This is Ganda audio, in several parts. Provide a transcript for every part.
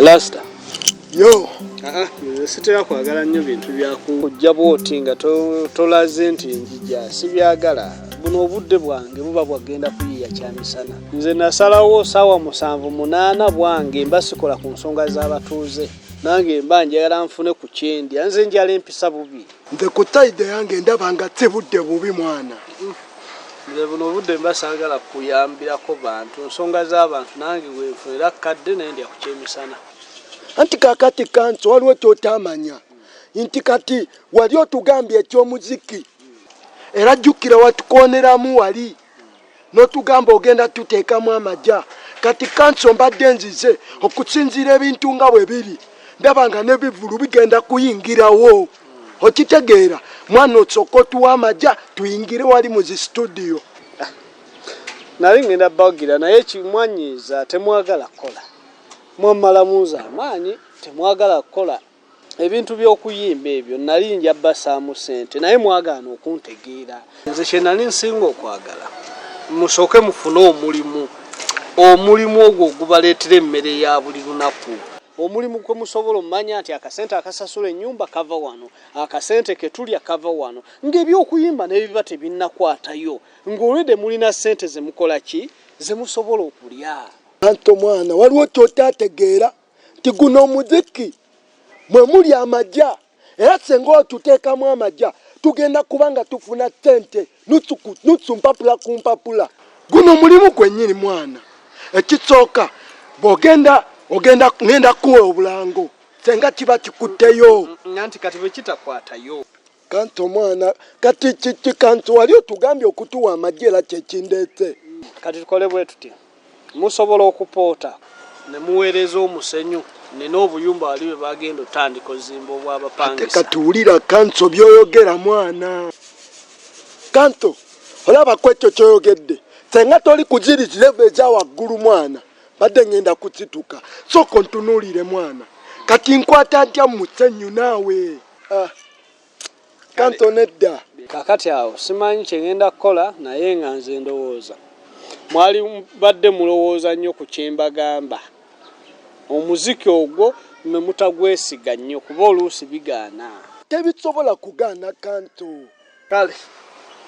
Lasta. Yo. Ah, ah, sitera kwagala nnyo bintu byakujja bwoti nga tolaze nti njija, sibyagala. Buno obudde bwange buba bwagenda kuyiiya kyamisana. Nze nasalawo saawa 7:08 bwange mba sikola ku nsonga z'abatuuze. Nange mba njagala nfune ku kyendya, nze njala empisa bubi. Nze ku tayide yange ndaba nga si budde bubi mwana. Nze buno obudde mba saagala kuyambirako bantu, nsonga z'abantu nange wenfunira kadde naye ndya ku kyemisana. Anti kaakati kanso waliwo ky'otamanya nti kati wali otugambye eky'omuziki era jjukira watukooneramu wali n'otugamba ogenda tuteekamu amagya. Kati kanso mbadde nzize okusinziira ebintu nga bwe biri ndaba nga n'ebivvulu bigenda kuyingirawo. Okitegeera mwana osooka otuwa amagya tuyingire wali mu zi studio. Nali ngenda bagira naye kimwanyiiza temwagala kukola. Mwammalamu nze amaanyi temwagala kukola. Ebintu by'okuyimba ebyo nali nja basaamu ssente naye mwagaana okuntegeera. Nze kye nali nsinga okwagala musooke mufune omulimu, omulimu ogwo ogubaleetera emmere ya buli lunaku, omulimu gwe musobola omanya nti akasente akasasula ennyumba kava wano, akasente ke tulya kava wano, ng'ebyokuyimba ne biba tebinnakwatayo, ng'olwedde mulina ssente ze mukola ki ze musobola okulya. Anto mwana waliwo ky'otaategeera nti guno omuziki mwe muli amagya era senga otuteekamu amagya tugenda kuba nga tufuna ssente nutsu mpapula ku mpapula. Guno mulimu gwennyini mwana. Ekisooka bw'ogenda ogenda ngenda kuwa obulango senga kiba kikutteyo. Anti kati bwe kitakwatayo. Kanto mwana kati kiki kanto wali otugambye okutuwa amagye era kyekindeete. Kati tukole bwe tuti, musobola okupoota ne muweereza omusenyu nina obuyumba wali bwe bagenda otandika ozimba obw'abapangisa. Ate kati wulira kanso by'oyogera mwana. Kanto olaba ku ekyo ky'oyogedde senga toli ku ziri level eza waggulu mwana badde ngenda kusituka sooka ontunuulire mwana kati nkwata ntya mu musenyu naawe. Kanto nedda. Kakati awo simanyi kye ngenda kukola naye nga nze ndowooza mwali badde mulowooza nnyo ku kye mbagamba. Omuziki ogwo ne mutagwesiga nnyo kuba oluusi bigaana. Tebisobola kugaana Kanto. Kale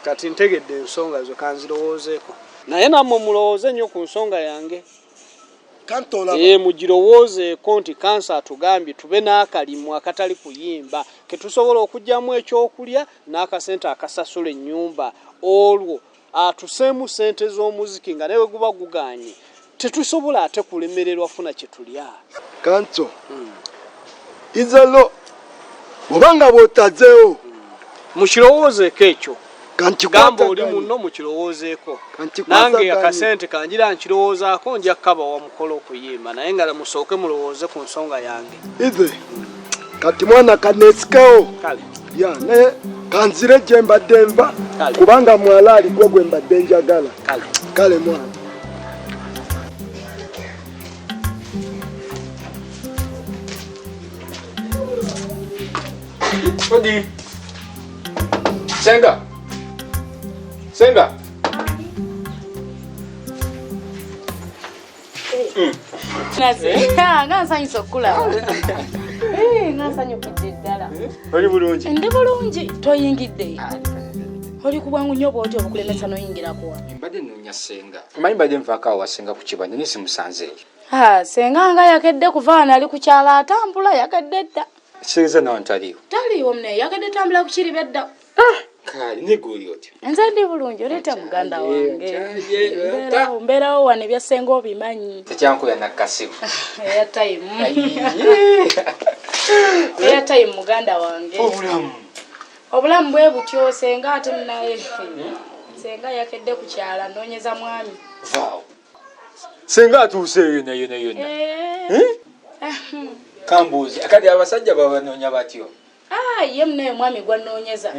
kati ntegedde ensonga zo kanzirowoozeeko. Naye nammwe mulowooze nnyo ku nsonga yange. Kanto olaba. Mugirowoozeeko nti kansa atugambye tube n'akalimu akatali kuyimba ke tusobola okuggyamu ekyokulya n'akasente akasasula ennyumba, olwo atuseemu ssente z'omuziki nga naye guba gugaanye tetusobola ate kulemererwa funa kye tulya. Kanso izelo obanga bw'otazeewo mukirowoozeeko ekyo. Gamba oli munno mukirowoozeeko. Nange akasente kanjira nkirowoozaako nja kukabawa mukolo okuyimba naye nga musooke mulowooze ku nsonga yange. Ize kati mwana kaneesikewo. Ya naye kanzire gye mbadde nva kubanga mwala aligwo gwe mbadde njagala. Kale mwana. Odi. Senga. Senga. Nga nsanyusa okukulaba. Nga nsanyukidde ddala. Oli bulungi? Ndi bulungi. Toyingidde. Oli ku bwangu nnyo bw'otyo obukulemesa n'oyingirako wano. Mbadde nnoonya Senga. Omanyi mbadde nvaako awo wa Senga ku kibanja naye simusanzeeyo. Senga nga yakedde kuva wano ali ku kyalo atambula yakedde dda. Kitegeeza nawe ntaliiwo. Taliiwo munne yakedde tambula ku kiriba edda. Kale naye gwe oli otya? Nze ndi bulungi oleeta muganda wange. Mbeerawo wano ebya Senga obimanyi. Tekyankuya nakkasimu. Airtime. Airtime muganda wange. Obulamu. Obulamu bwe butyo Senga ate naye. Senga yakedde ku kyalo anoonyeza mwami. Vaawo. Senga atuuse yonna yonna yonna. Kambuuze kati abasajja babanoonya batyo. Ye munaye mwami gwanoonyeza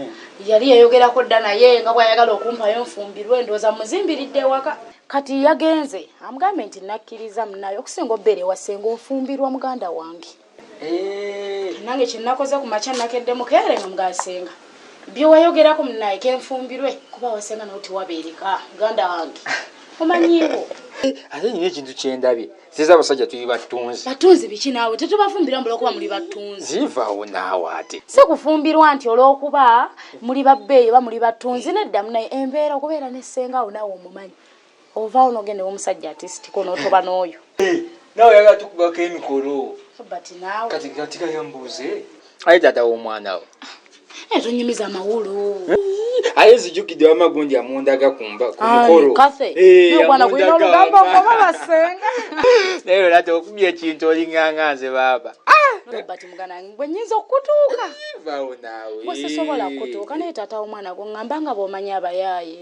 yali yayogerako dda naye nga bw'ayagala okumpayo nfumbirwe ndowooza muzimbiridde ewaka. Kati yagenze amugambe nti nakkiriza munaye okusinga obbeera ewa Senga ofumbirwa muganda wange. Nange kye nakoze ku makya nakedde mukeere nga mugamba Senga bye wayogerako munaye kenfumbirwe kuba wasenga nawe tewabeereka muganda wange. Omanyiiwo. Ate nina ekintu kyendabye, ziza abasajja tuli batunzi. Batunzi biki naawe? Tetubafumbira mbu olwokuba muli batunzi. Zivaawo naawe ate. Si kufumbirwa nti olwokuba muli babbeeyi oba muli batunzi, nedda munaye. Embeera okubeera ne ssenga wo naawe omumanyi, ovaawo n'ogenda ew'omusajja atisitiko n'otoba n'oyo. Naawe oyagala tukubako emikolo. But naawe. Kati kati kayambuuze, aye taata w'omwana wo? Tonyumiza amawulu. Aye nzijukidde wamagundi amundaga kumba ku mukolo. Kathe. Ogwana gulina amundaga olugambo wama. ngoba basenga. Naye era tokubye ekintu, olinganga nze baaba. Robert muganda wange, gwe nnyinza okukutuuka? Vaawo naawe. Gwe sisobola kutuuka, naye taata w'omwana gwe ŋŋamba nga bw'omanyi abayaaye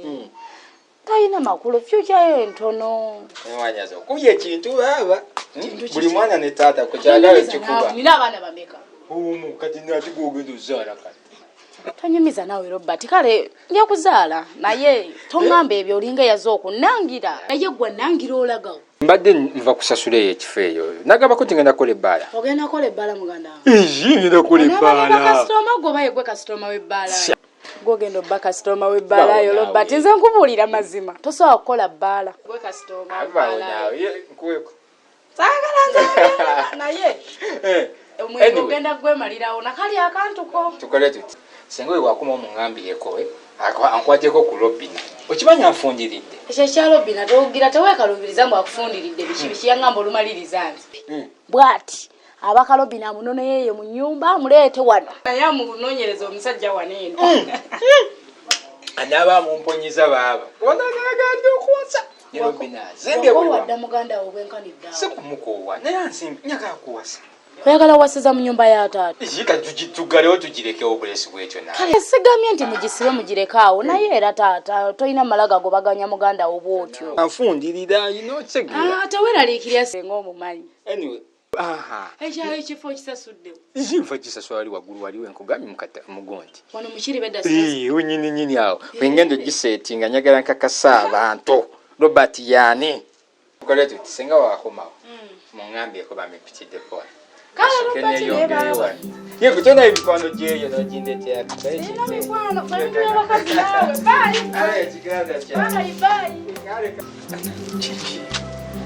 talina makulu, future yo entono. Mwanyaza okubye ekintu baaba. Kintu Buli kiki? mwana ne taata kukyagala Tonyumiza kikuba. naawe, nina abaana bameka? Omu. Kati nati gwogenda ozaala kati? Tonyumiza naawe Robert, kale nja kuzaala, naye toŋŋamba ebyo, olinga eyaza okunnangira, naye gwe nangira olagawo. Mbadde nva kusasula eyo ekifo eyo, nagambako nti ngenda kukola ebbaala. Ogenda kukola ebbaala muganda wange? Ii, ngenda kukola. Onaaba ne bakasitoma gwe oba yegwe kasitoma w'ebbaala? Gwogenda obba kasitoma w'ebbaala yo? Bawo. Robert, nze nkubuulira mazima, tosobola kukola bbaala gwe kasitoma w'ebbaala yo. Nkuweko. Saagala nze, naye omwenge Anyway. ogenda gwemalirawo nakali akantu ko. Tukole tuti, singa oyo wakuma omuŋambireko ankwateko ku Robina, okimanyi anfundiridde. Ekyo ekya Robina togira teweekalubiriza mbu akufundiridde biki biki, yaŋŋamba olumaliriza nze bw'ati abaka Robina amunoneyeeyo mu nnyumba amuleete wano, naye amunoonyereza omusajja wano eno. Anaaba amumponyiza baaba onanagadde okuwasa ne Robina azimbye buli Wakoowa dda wamu. muganda wo obwenkanidde awo. Si kumukoowa, naye ansimbi njagala kuwasa. Oyagala wasiza mu nyumba ya taata? Kika tuggalewo tugirekewo obulesi bwekyo naawe. Kale sigamye nti mugisibe mugireke awo, naye era taata tolina mala gagobaganya muganda wo bw'otyo. Anfundirira ino okitegeera. Ah, teweeraliikirira senga omumanyi. Anyway, aha. Ekyalo ekifo okisasuddewo? Nfa kisasula wali waggulu, waliwo enkugambye mukata mugondi. Wano mukiri bedda? Nyini nyini awo wengenda ogiseetinga, njagala nkakasa abantu Robert yaani. Tukole tuti, singa wakomawo muŋŋambyeko bamipitiddeko. Kale, Robert, ne baawe. Ye kutona emikwano gyeyo n'ogindetera. Sirina mikwano, ffe abakazi naawe. Bye. Ekiganda. Bye, bye. Kiki?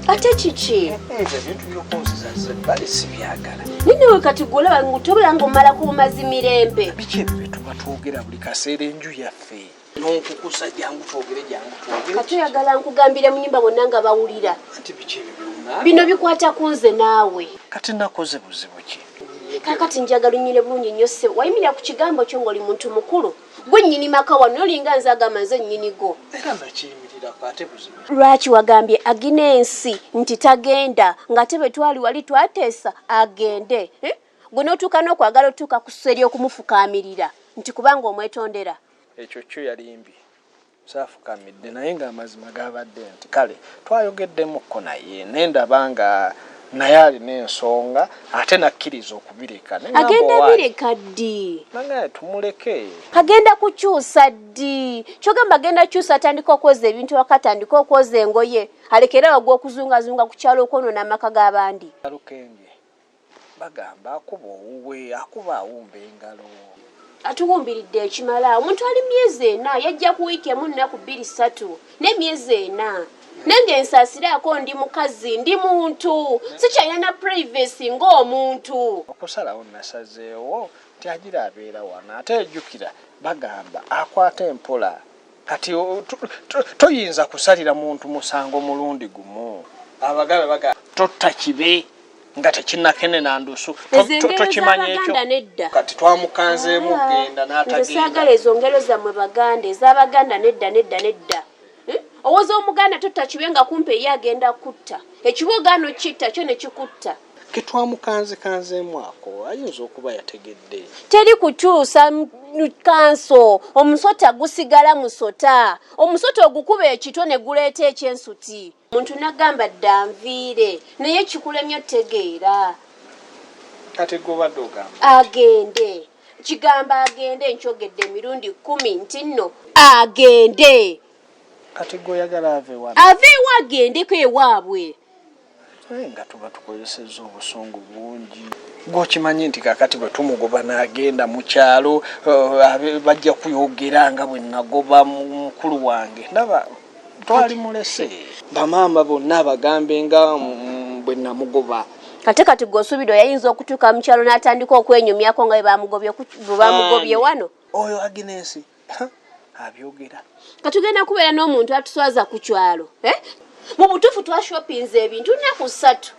Ate kiki? Nze ebintu by'okunziza bali sibyagala. Ninawe kati gwolaba ngutobola ngaomalako bumazi mirembe. Biki ebyo bye tuba twogera buli kaseera? Enju yaffe nonkukusa, jangu twogere, jangu twogere. Kati oyagala nkugambire mu nyumba bonna nga bawulira? Anti biki ebyo byonna? Bino bikwata ku nze naawe. Kati nakoze buzibu ki? Kakati njagala onnyine bulungi nnyo ssebo. Wayimirira ku kigambo kyo ng'oli muntu mukulu, gwe nnyini maka wano, olinga nze agamba nze nnyinigo. Era nakiyimirirako, ate buzibu? Lwaki wagambye Aginensi nti tagenda, ng'ate bwe twali wali twateesa agende, eh? Gwe n'otuuka n'okwagala otuuka ku sso ery'okumufukaamirira nti kubanga omwetondera. Ekyo kyo yalimbye, saafukamidde, naye ng'amazima gabadde nti kale twayogeddemukko naye nendaba nga naye alina ensonga, ate nakkiriza okubireka. Ne ŋŋamba Agenda owaaye. bireka ddi? Nangaye tumuleke. Agenda kukyusa ddi? Kyogamba agenda kyusa atandika okwoza ebintu, wakatandika okwoza engoye, alekere awo gw'okuzungazunga ku kyalo okwonoona amaka g'abandi. Lukenge bagamba akuba owuwe, akuba awumba engalo. Atuwumbiridde ekimala. Omuntu ali myezi 4, yajja ku wiiki emu, nnaku 2, 3, n'emyezi 4. Nange nsaasiraako, ndi mukazi, ndi muntu, sikyalina na privacy ng'omuntu. Okusalawo nasazeewo nti agira abeera wano, ate ejjukira bagamba akwata empola. Kati toyinza kusalira muntu musango mulundi gumu. Abagabe baga totta kibe nga tekinnakenena ndusu. Ezo engero Tokimanyi ekyo? z'Abaganda nedda. Kati twamukanzeemu genda. Nze N'atagenda. saagala ezo ngero zammwe Baganda, ez'Abaganda nedda, nedda, nedda. Owoza Omuganda totta kibe nga kumpa eri agenda kutta ekiba, ogaana okitta kyo ne kikutta. Ketwamukanzekanzeemu ako ayinza okuba yategedde. Teri kukyusa kanso. Omusota gusigala musota. Omusota ogukuba ekitwe ne guleeta ekyensuti. Omuntu nagamba dda nviire, naye kikulemye otegeera. Kati gobadde ogamba? Agende. Kigamba agende, nkyogedde emirundi 10 nti nno agende. Kati gweoyagala ave wano? Ave ewa, agendeko ewaabwe. Naye nga tuba tukozesezza obusungu bungi. Gwokimanyi nti kakati bwe tumugoba n'agenda mu kyalo, bajja kuyogera nga bwe nagoba mukulu wange. Ndaba Twali mulese bamaama bonna abagambe nga bwe namugoba. Ate kati gwe osuubira yayinza okutuuka mu kyalo n'atandika okwenyumyako nga bwe bamugobye wano? Oyo Agnes abyogera. Katugenda kubeera n'omuntu atuswaza ku kyalo, eh? Mu butuufu twashopinze ebintu nnaku ssatu,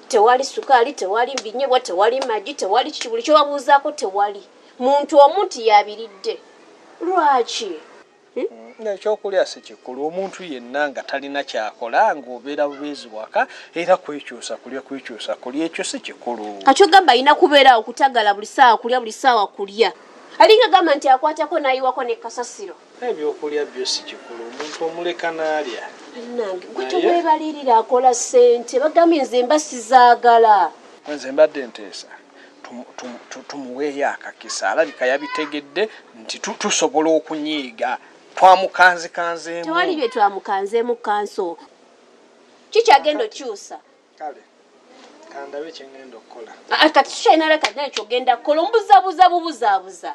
tewali sukaali, tewali binyebwa, tewali magi, tewali kiki, buli kyobabuuzaako tewali. Muntu omu nti yabiridde. Lwaki? Ekyokulya si kikulu. Omuntu yenna nga talina kyakola ng'obeera bubeezi waka, era kwekyusa kulya, kwekyusa kulya, ekyo si kikulu. Kati ogamba alina kubeera awo kutagala buli ssaawa kulya, buli ssaawa kulya. Alinga gamba nti akwatako n'ayiwako ne kasasiro. Ebyokulya byo si kikulu, omuntu omuleka n'alya. Bannange, gwe teweebalirira akola ssente, bagambye nze mba sizaagala. Nze mbadde nteesa tumuweeyo akakisa, alabika yabitegedde nti tusobola okunyiiga, twamukanzikanzeemu. Tewali bye twamukanzeemu kanso. Kikyagenda okyusa. Kale kandabe kye ngenda okukola. Kati tukyalina leka naye kyogenda kukola, ombuzabuza bubuzaabuza.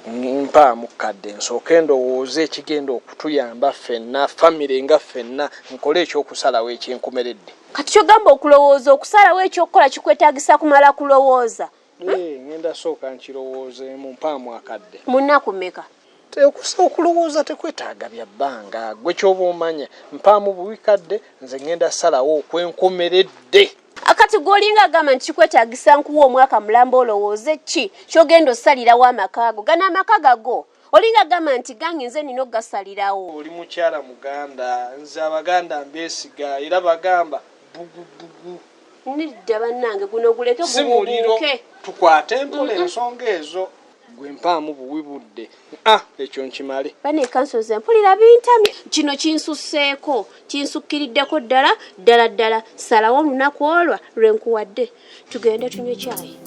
Mpaamu kadde nsooke ndowooze ekigenda okutuyamba ffenna, famire nga ffenna, nkole ekyokusalawo ekyenkomeredde. Kati kyogamba okulowooza okusalawo ekyokukola kikwetaagisa kumala kulowooza? Ngenda sooka nkirowoozeemu, mpaamu akadde. Mu nnaku mmeka? Okulowooza tekwetaaga bya bbanga, gwe ky'oba omanya. Mpaamu buwi kadde, nze ngenda salawo okwenkomeredde. Akati gw'olinga agamba nti kikwetaagisa nkuwa omwaka mulamba olowooze ki ky'ogenda osalirawo amaka ago. Gano amaka gago. Olinga agamba nti gange nze nina okugasalirawo. Oli mukyala muganda, nze abaganda mbeesiga era bagamba bugubugu. Nedda bannange, guno guleke Si muliro, gubuguuke. Tukwate empola ensonga ezo. Gwe mpaamu buwi budde. Ekyo nkimale. Bane kanso nze mpulira bintamye. Kino kinsusseeko, kinsukkiriddeko ddala, ddala ddala. Salawo olunaku olwa lwe nkuwadde. Tugende tunywe caayi.